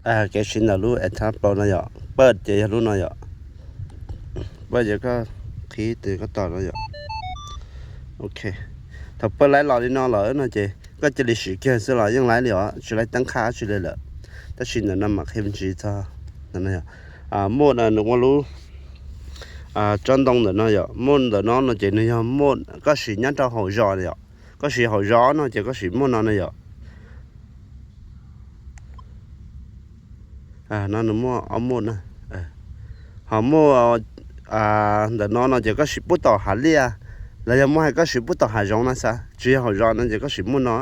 Kev siv ntawm lub example no yom, pawj ces yog lub no yom. Pawj ces koj qhib tus koj tos no yom. Ok, thaum pawj laib los li no lawm no ces koj cia li siv kiag xwb los yeej laib li os, tsis laib teeb qhaj tsis li lawm. Tab sis ntawm no mam qhia me ntsis txog ntawm no yom. Muaj no nws ua lub tsob ntoo ntawm no yom, muaj ntawm no no ces nws yog muaj koj siv nyob rau hauv zos yom. Koj siv hauv zos no ces koj siv muaj no no yom. No nws muaj ob muaj na. Ho muaj ntawm no no ces koj siv pub tom hav liaj, los yog muaj hais koj siv pub tom hav zoov no xav, tsis yog hauv zos no ces koj siv muaj no.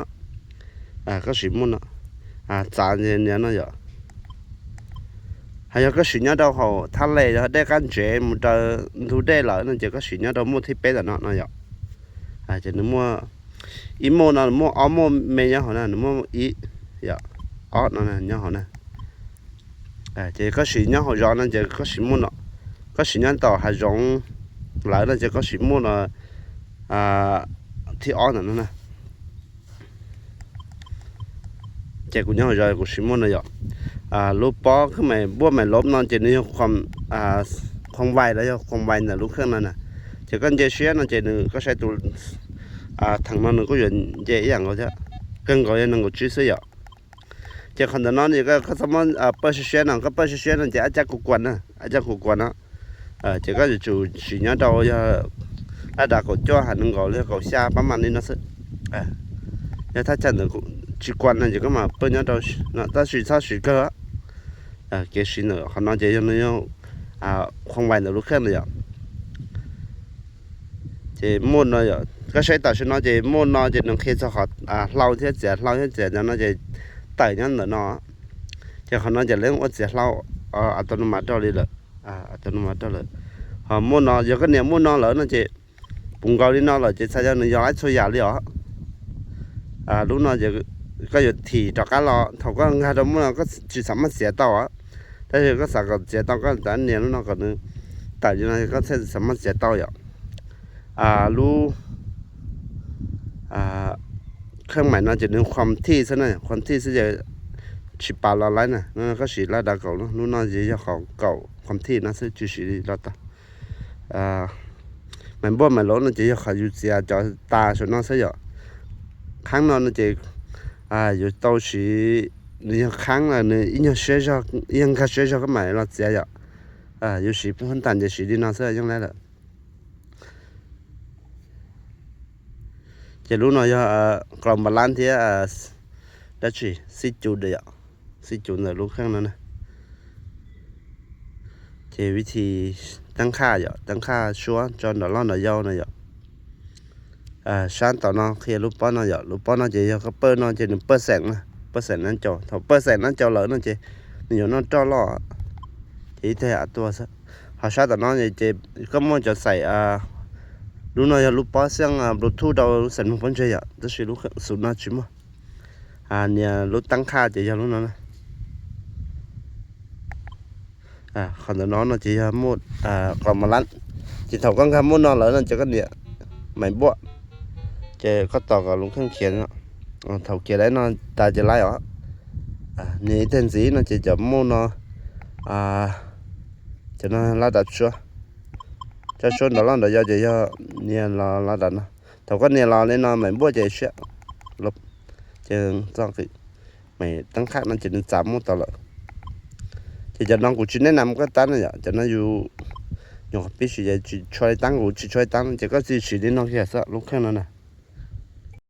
Koj siv muaj no, txav niam no yom. Ho yog koj siv nyob rau hauv thaj les yog dej qab ntsev mus rau ntug dej lawm no ces koj siv nyob rau muaj thib peb ntawm no no yom. Ces nws muaj ib muaj no muaj ob muaj me nyob hauv na, nws muaj ib, ob no nyob hauv na. Ces koj siv nyob hauv zos no ces koj siv muaj no, koj siv nyob tom hav zoov lawm no ces koj siv muaj no thib ob ntawm no na. Ces kuv nyob hauv zos kuv siv muaj no yom. Lub pob khab mais npuaj mais lov no ces nws yog khoom vais los yog khoom vais ntawm lub kheej no na. Ces koj nce siab no ces nws koj saib tus theem no nws kuj yuav nce ib yam nkaus thiab, kawg nkaus yog nees nkaum tsib xwb yom. Ces qhov ntawm no koj txhob muab pawj siab siab no, koj pawj siab siab no ces ab cab kuv kuas na, ab cab kuv kuas no. Ces koj yuav tsum siv nyob rau yog laj dav kaum cuaj hais nees nkaum li kaum xya pab mam li no xwb. Yog thaj chaw ntawd tsis kuas no ces koj mam pawj nyob rau no, tab sis txhob siv kawg. Kev siv ntawm qhov no ces yog nws yog khoom vais ntawm lub kheej na yom. Ces muaj no yom, koj saib tam sim no ces muaj no ces nws qhia txog qhov hlau thiab txiav, hlau thiab txiav no ces tawm nyob ntawm no. Ces qhov no ces lawv ua txiav hlau, a tau no mas rau li lawm, a tau no mas rau lawm. Ho muaj no yog koj nias muaj no lawm no ces puv nkaus li no lawm ces txhais yog nws yog laib txhua yam li os. Lub no ces koj yuav thim rov qab los thaum koj nkag rau muaj no koj tsis xav maj txiav tau os. Tab sis koj xav kom txiav tau koj txav nias lub no kom nws tawm li no koj thiaj xav maj txiav tau yom. Lub kheej mais no ces nws khoom thij xwb na, khoom thij xwb ces tsis pas los laib na, koj siv laj dav kaum, lub no ces yog qhov kaum khoom thij no xwb tsis siv li los tau. Mais npuaj mais lov no ces yog qhov yus txiav cov tas saum no xwb yom. Qhab no no ces yuav tau siv, nws yog qhab no nws ib nyuag siab zog, ib nyuag nkag siab zog koj mam los txiav yom. Yus siv phab tas ces siv li no xwb yeej laib lawm. Ces lub no yog klaus npas lab thiab dab tsi, xib cu yom, xib cu ntawm lub kheej no na. Ces vib thib teeb qhaj yom, teeb qhaj suab tso nrov loj nrov yau no yom. Sab tom no qhia lub pob no yom, lub pob no ces yog koj pawj no ces nws pawj xeem na, pawj xeem nab caus, thaum pawj xeem nab caus lawm no ces nws yuav noj roj loj, ces ib teg av tuaj xwb. Ho sab tom no ces koj muaj cov xaim, lub no yog lub pob xeej Bluetooth rau xeem mloog pob ntseg yom, tab sis lub xum no tsis muaj. Nias lub teeb qhaj ces yog lub no na. Qhov ntawm no no ces yog muaj klaus npas lab, ces thaum koj nkag muaj no lawm no ces koj nias mais npuaj, ces koj tos kom lub kheej khiav no. Thaum khiav laib no tas ces laib os. Nias ib teg ntxiv no ces cov muaj no, cov no laj dav suab, cov suab nrov loj nrov yau ces yog nias los laj dav no. Thaum koj nias los li no mais npuaj ces siab, ces txoj qi, mais teeb qhaj no ces nws txav muaj tau lawm. Ces cov no kuv tsis neb nam koj tab no yom, cov no yus nyuam qhuav pib siv ces tsis tshua li tab, kuv tsis tshua li tab no ces koj txiav siv li no kiag xwb lub kheej no na.